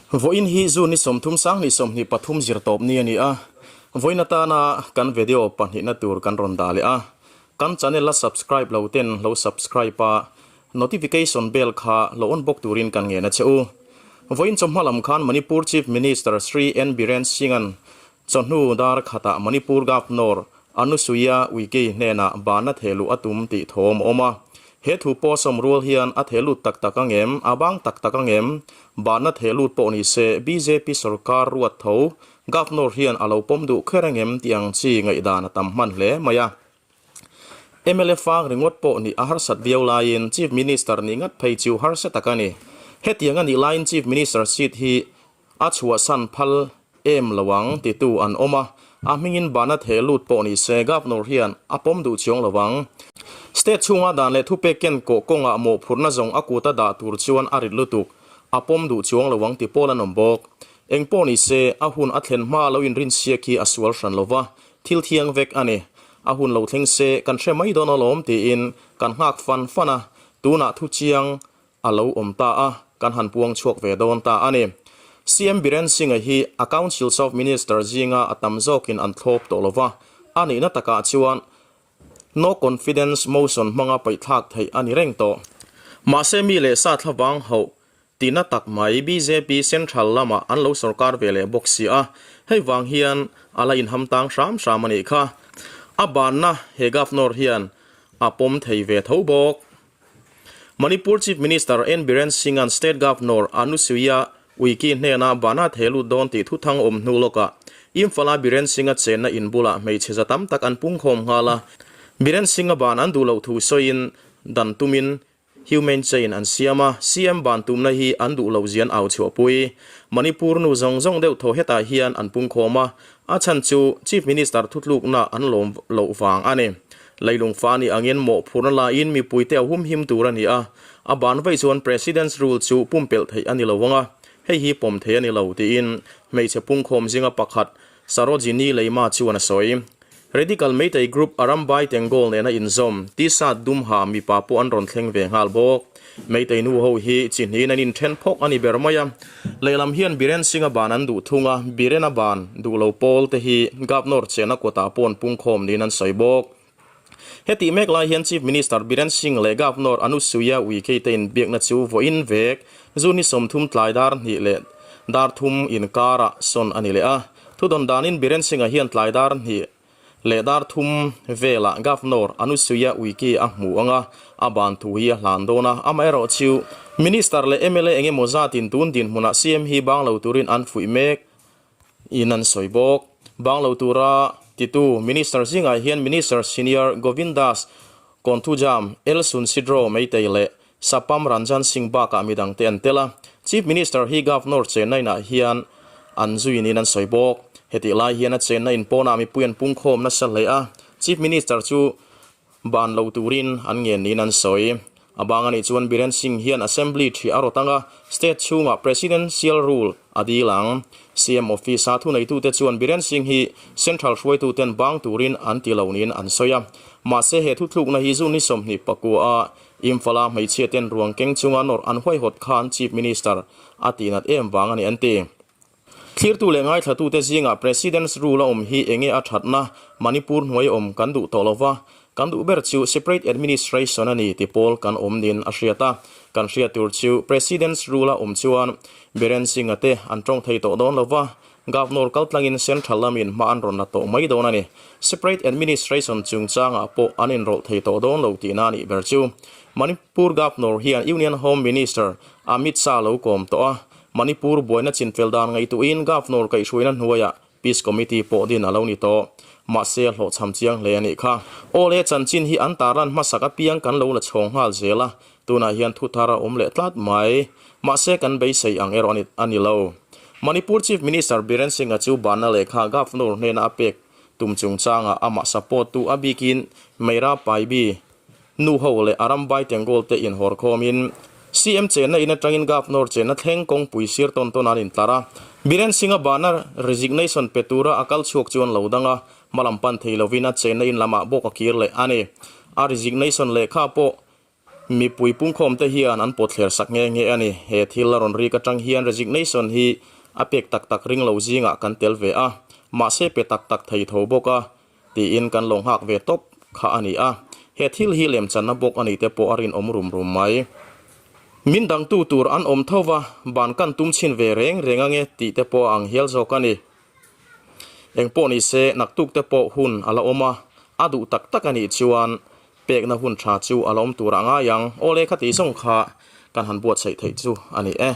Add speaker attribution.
Speaker 1: Vawiin hi June ni 30 2023 zirtawp ni a ni a, vawiin atana kan video pahnihna tur kan rawn dah leh a, kan channel la subscribe lo ten lo subscribe a, notification bell kha lo on bawk turin kan ngen a che u. Vawiin chawhma lam khan Manipur Chief Minister Shri N Biren Singh-a'n Chawhnu dar khatah Manipur Governor Anusuiya Uikey hnenah bana thehluh a tum tih thawm a awm a. He thu pawh sawm rual hian a thehlut tak tak ang em, a bang tak tak ang em? Bana thehlut pawh ni se bjp sorkar ruat tho Governor hian a lo pawm duh kher ang em tih ang chi ngaihdan a tam hman hle mai a. Mla fang ringawt pawh nih a harsat viau laiin Chief Minister nih ngat phei chu harsa tak a ni. Hetiang a nih laiin Chief Minister seat hi A chhuahsan phal em lo ang titu an awm a, a hmingin bana theh lut pawh ni se Governor hian a pawm duh chiang lo ang. State chhunga dan leh thupek ken kawh kawngah mawhphurhna zawng a kuta dah tur chuan a rit lutuk, a pawm duh chiang lo ang ti pawl an awm bawk. Eng pawh ni se, a hun a thlen hma lo inrinsiak hi a sual hran lo va, thil thiang vek a ni. A hun lo thleng se kan hre mai dawn alawm tiin kan nghak fan fan a, tunah thu chiang a lo awm ta a, kan han puang chhuak ve dawn ta a ni. CM Biren Singh-a hi a Councils of Minister zinga a tam zawkin an thlawp tawh lo va, a nihna takah chuan No Confidence Motion hmanga paihthlak theih a ni reng tawh. Mahse mi leh sa thlavang hauh tina tak mai bjp Central lamah an lo sorkar ve leh bawk si a, hei vang hian a la inham tang hram hram a nih kha. A banna he Governor hian a pawm thei ve tho bawk. Manipur Chief Minister N Biren Singh-a'n State Governor Anusuiya Uikey hnena bana theh lut dawn tih thuthang awm hnu lawkah Imphal-a Biren Singh-a chenna in bulah hmeichhe za tam tak an pungkhawm nghal a. Biren Singh-a ban an duh loh thu sawiin dan tumin human chain an siam a, CM ban tumna hi an duh loh zian au chhuahpui. Manipur nu zawng zawng deuh thaw hetah hian an pungkhawm a, a chhan chu Chief Minister thutlukna an lawm loh vang a ni. Leilung fa nih angin mawhphurhna laiin mipuite a humhim tur a ni a, a ban vaih chuan President's Rule chu pumpelh theih a ni lo ang a, hei hi pawm theih a ni lo, tiin hmeichhe pungkhawm zinga pakhat Sarojini Leima chuan a sawi. Radical Meitei Group Arambai Tengol nena inzawm T-shirt dum ha mipa pawh an rawn thleng ve nghal bawk. Meitei nu ho hi chi hnihin an inthen phawk a ni ber mai a, lehlam hian Biren Singh-a ban an duh thung a, Biren-a ban duh lo pawl te hi Governor chena kawtah pawh an pungkhawm niin an sawi bawk. Hetih mek lai hian Chief Minister Biren Singh leh Governor Anusuiya Uikey te inbiakna chu vawiin vek June ni 30 tlai dar hnih leh dar thum inkarah sawn a ni leh a. Thudawn danin Biren Singh-a hian tlai dar hnih leh dar thum velah Governor Anusuiya Uikey a hmu ang a, a ban thu hi a hlan dawn a. Amaherawh chu Minister leh mla eng emaw zatin tun dinhmunah CM hi bang lo turin an fuih mek in an sawi bawk. Bang lo tura titu Minister zingah hian Minister Senior Govindas Konthoujam, Elsun Sidro Meitei leh Sapam Ranjan Singh bakah midangte an tel a, Chief Minister hi Governor chenna inah hian an zui niin an sawi bawk. Hetih lai hian a chenna in pawnah mipui an pungkhawm nasa hle a, Chief Minister chu ban lo turin an ngen niin an sawi. A bang anih chuan Biren Singh hian Assembly ṭhi a rawt ang a, state chhungah Presidential Rule a dil ang. CM Office-a thuneitute chuan Biren Singh hi Central hruaituten bang turin an ti lo niin an sawi a. Mahse he thuthlukna hi June ni 29 a Imphal-a hmeichhia ten ruang keng chunga nawrh an huaihawt khan Chief Minister a tihnat em vang a ni an ti. Thlirtu leh ngaithlatute zingah President's Rule a awm hi enge a thatna Manipur hnuai awm kan duh tawh lova, kan duh ber chu Separate Administration a ni ti pawl kan awm niin a hriat a. Kan hriat tur chu President's Rule a awm chuan Biren Singh-a te an tawng thei tawh dawn lova, Governor kaltlangin Central lamin hma an rawn la tawh mai dawn a ni. Separate Administration chungchangah pawh an inrawlh thei tawh dawn lo tihna a nih ber chu. Manipur Governor hian Union Home Minister Amit Shah lo kawm tawh a, Manipur buaina chinfel dan ngaihtuahin Governor kaihhruaina hnuaiah Peace Committee pawh din a lo ni tawh. Mahse a hlawhchham chiang hle a nih kha. Awle chanchin hi an tarlan hmasak apiang kan lo la chhawng nghal zel a, tunah hian thu thar a awm leh tlat mai. Mahse kan beisei ang erawh a ni lo. Manipur Chief Minister Biren Singh-a chu banna lehkha Governor hnena a pek tum chungchangah amah support tu a bikin Meira Paibi nu ho leh Arambai Tengol te inhawr khawmin CM chenna in atangin Governor chenna thleng kawngpui sir tawn tawn an intlar a. Biren Singh-a banna resignation pe tura a kal chhuak chuan lo dang a, hmalam pan thei lovin a chenna in lamah bawk a kir leh a ni. A resignation lehkha pawh. Mipui pungkhawm te hian an pawtthler sak nghe nghe a ni. He thil a rawn rik atang hian resignation hi a pek tak tak ring lo zingah kan tel ve a, mahse pe tak tak thei tho bawk a tiin kan lo nghak ve tawp kha a ni a. He thil hi lemchanna bawk a nih te pawh a rinawm rum rum mai. Min dangtu tur an awm tho va, ban kan tum chhin ve reng reng ange tih te pawh a ang hial zawk a ni. Eng pawh ni se, naktuk te pawh hun a la awm a, a duh tak tak a nih chuan pekna hun tha chu a la awm tur a ngai ang. Awle khati zawng kha kan han buatsaih theih chu a ni e.